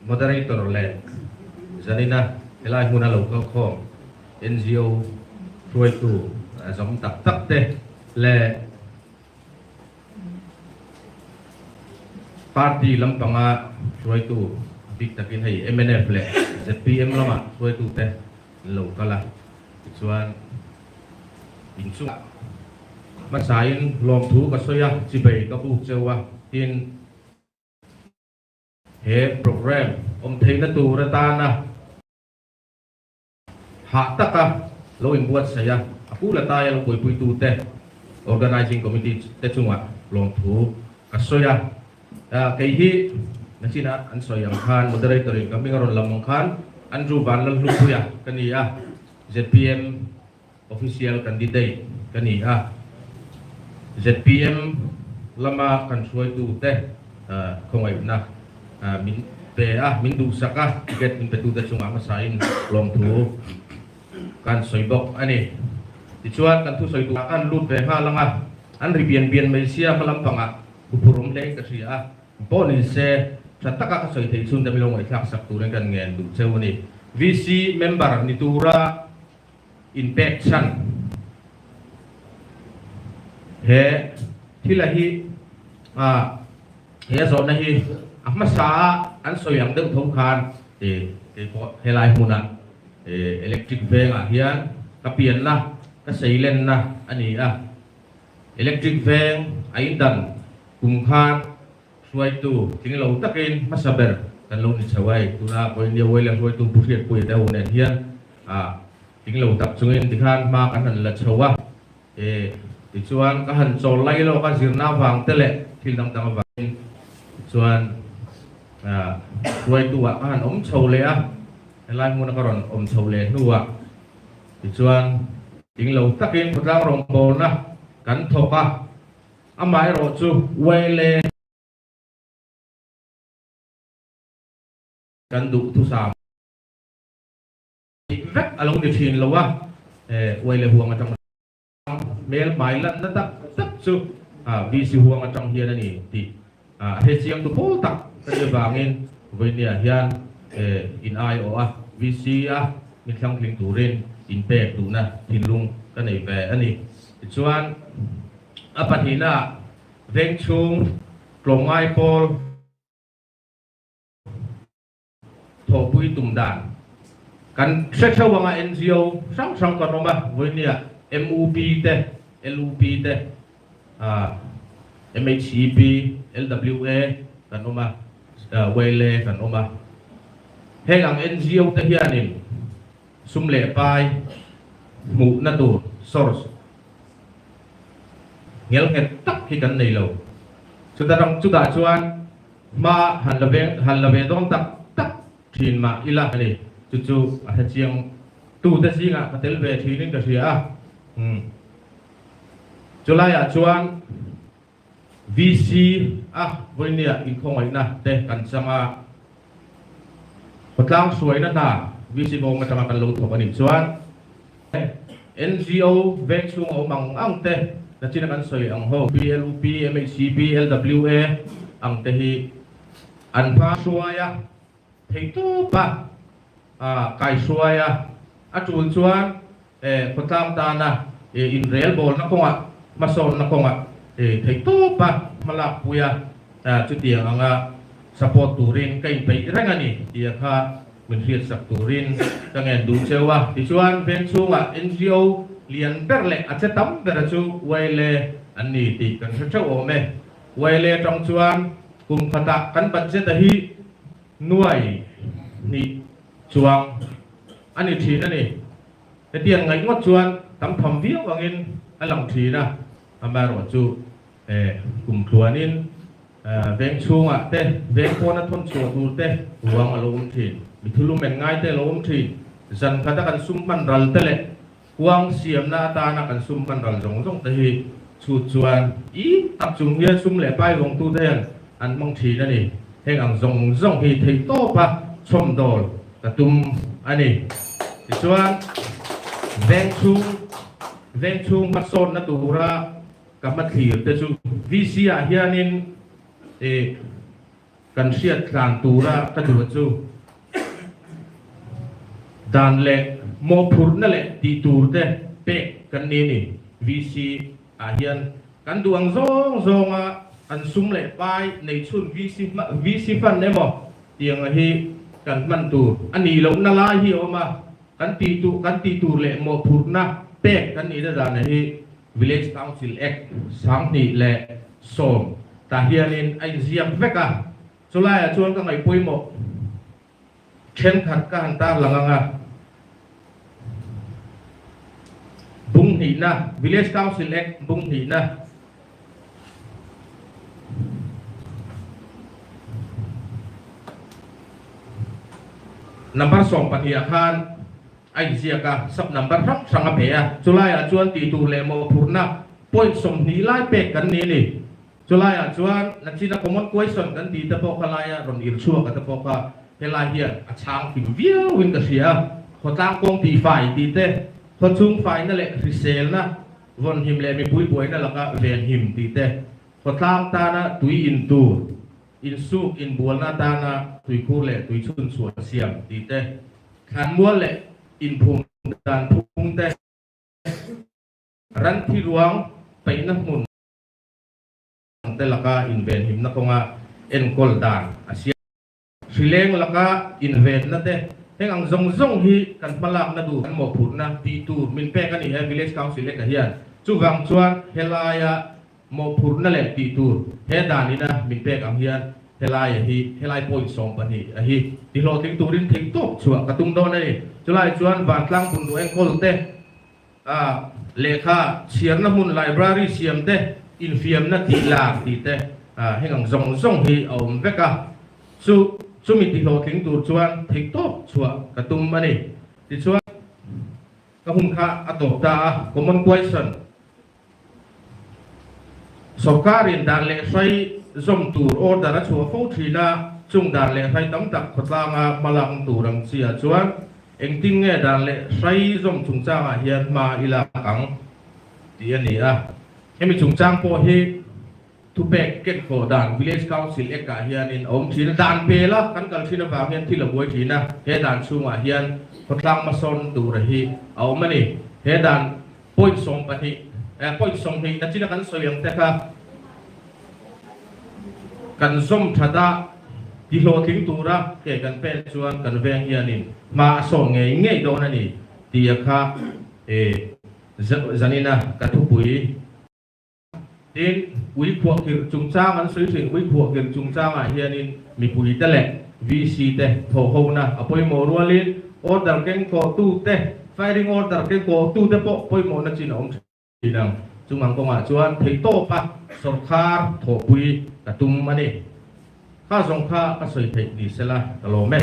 Moderator leh Zanina helai hmuna lo kalkhawm NGO hruaitu zawm tak tak te leh Party lampanga hruaitu a bik takin hei mnf leh zpm lama hruaitu te an lo kal a, tichuan inchungah hmasain lawmthu ka sawi a, chibei ka buk cheu a, tin. He programme awm theihna tur atana hah taka lo inbuatsaih a, a pu la taia lo buaipuitute, Organising Committee te chungah lawmthu ka sawi a. Kei hi nachina an sawi ang khan Moderator in ka hming a rawn lam ang khan Andrew Vanlalhlupuia ka ni a, zpm Official candidate ka ni a, zpm lama kan hruaitute khawngaihna min pe a, min duhsak a, ticket min petute chungah hmasain lawmthu kan sawi bawk a ni. Tichuan kan thusawi turah kan lut ve nghal ang a, an ri bian bian mai sia hma lampangah huphurhawm hlein ka hria a, pawh ni se tha taka ka sawi theih chhun te min lo ngaihthlak sak turin kan ngen duh cheu a ni. VC member ni tura inpek chhan he thil a hi he zawhna hi a hmasa a an sawi ang deuh tho khan kei pawh helai hmuna electric vengah hian ka pianna ka seilenna a ni a, electric veng a indan kum khan Hruaitu tling lo takin hmasa ber kan lo ni chho ai. Tuna Koindia Uaile hruaitu Pu Hriatpuia te ho nen hian tling lo tak chungin tikhan hma kan han la chho a. Tichuan ka han chawl lai lawk a, zirna avang te leh thil dang dang avangin tichuan hruaitu ah ka han awm chho leh a. Helai hmuna ka rawn awm chho leh hnuah tichuan tling lo takin khawtlang rawngbawlna kan thawk a. Amaherawh chu Uaile kan duh thusam vek a lo ni thin lo a, Uaile huang atang hmel hmai lanna tak tak chu VC huang atang hian a ni tih a hre chiang tu pawl tak ka nih avangin vawinia hian in aiawh a, VC a min thlangtling turin inpek duhna thinlung ka nei ve a ni. Tichuan. A pahnihna vengchhung tlawmngai pawl thawhpui tum dan kan hre theuh anga NGO hrang hrang kan awm a, vawinia MUP te, LUP te, MHEP, LWA kan awm a, YLA kan awm a. Heng ang NGO te hianin sum leh pai hmuhna tur source Ngelnghet tak hi kan nei lo. Chuta rang chutah chuan hma han la ve han la ve dawn tak tak thin mah ila a ni. Chu chu a hre chiang tute zingah ka tel ve thinin ka hria a. Umm. Chulaiah chuan VC a vawinia inkhawngaihna te kan chang a. Khawtlang hruaina hna VC bawm atanga kan lo thawk a nih chuan NGO veng chhung a awm ang ang te nachina kan sawi ang ho PLUP, MHCP, LWA ang te hi an hma hruai a, theitawp a kaihruai a, a tul chuan Khawtlang tana inrelbawlna kawngah, hmasawnna kawngah theihtawpa hmalakpuia chutiang anga support turin ka inpeih reng a ni tia kha min hriatsak turin ka ngen duh cheu a. Tichuan, veng chhungah NGO lian ber leh a che tam bera chu YLA an ni tih kan hre theuh awm e. YLA atang chuan kum khatah kan budget a hi nuai hnih chuang a ni thin a ni. Hetiang ngaih ngawt chuan tam tham viau angin a lang thin a, amaherawh chu kum tluanin veng chhungah te, veng pawna thawn chhuah tur te ruang a lo awm thin, mi thulumen ngai te a lo awm thin, zan khata kan sum hman ral te leh Kuang siamna atana kan sum hman ral zawng zawng te hi chhut chuan i tak chung hian sum leh pai vawngtute hian an hmang thin a ni. Heng ang zawng zawng hi theihtawpa chhawmdawl ka tum a ni. Tichuan, veng chhung veng chhung hmasawnna tura ka hmathlir te chu VC ah hianin i. Kan hriat tlan tura ka duh chu dan leh mawhphurhna leh tih tur te pek kan ni a ni. VC ah hian kan duh ang zawng zawnga an sum leh pai nei chhun VC VC fund emaw tiang hi kan hman tur a nih lohna lai hi a awm a, kan tih tur kan tih tur leh mawhphurhna pek kan nihna dan hi Village Council Act 2010 tah hianin a inziak vek a, chulaiah chuan ka ngaih pawimawh thenkhat ka han tarlang ang a. Bung hnihna, Village Council Act bung hnihna, Number 12 ah khan A inziak a, sub number hrang hrang a pe a, chulaiah chuan tih tur leh mawhphurhna point 20 lai pek kan ni a ni. Chulaiah chuan nachina common question kan tih te pawh kha laia rawn ir chhuak a te pawh kha helai hian a chhang kim viauin ka hria a, khawtlang kawng tih fai tih te, khawchhung faina leh hriselna vawnhim leh mipui buaina laka venhim tih te, khawtlang tana tui in tur, Insuk inbualna atana tuikhur leh tuichhun chhuah siam tih te, thlanmual leh inphum dan phung te, ran thi ruang peihna hmun te laka invenhimna kawnga enkawl dan a siam. Hrileng laka invenna te, heng ang zawng zawng hi kan hmalakna duh kan mawhphurhna tih tur min pek a ni he Village Council eka hian. Chuvang chuan helaia Mawhphurhna leh tih tur he dan ina min pek ang hian helai a hi, helai point 12 a hi ti hlawhtling turin thei tawp chhuah ka tum dawn a ni. Chulai chuan vantlang bunruah enkawl te, a lehkha chhiarna hmun library siam te, infiamna tih lar tih te, heng ang zawng zawng hi a awm vek a. Chu chumi ti hlawhtling tur chuan thei tawp chhuah ka tum a ni. Tichuan ka hun kha a tawp ta a, common question. Sawrkarin dan leh hrai zawm tur order a chhuah fo thin a, chung dan leh hrai tam tak khawtlanga hmalak tur ang chi ah chuan engtin nge dan leh hrai zawm chungchangah hian hma i lak ang tih a ni a. Hemi chungchang pawh hi thupek kenkhawh dan Village Council Act ah hianin a awm thin a, dan pela kan kal thin avang hian thil a buai thin a, he dan chhungah hian khawtlang hmasawn tura hi a awm a ni. He dan Point 12, point 20 nachina kan sawi ang te kha kan zawm that a, ti hlawhtling tura ke kan pen chuan kan veng hianin hma a sawn ngei ngei dawn a ni tih a kha zanina ka thupui. Tin, ui khuahkhirh chungchang an sawi thin. Ui khuahkhirh chungchangah hianin mipuite leh VC te thawhhona a pawimawh rualin order kengkawhtute, firing order kengkawhtute pawh pawimawhna chin a awm thin ang. Chung ang kawngah chuan theihtawpa sawrkar thawhpui ka tum a ni. Kha zawng kha ka sawi theih ni sela ka lawm e.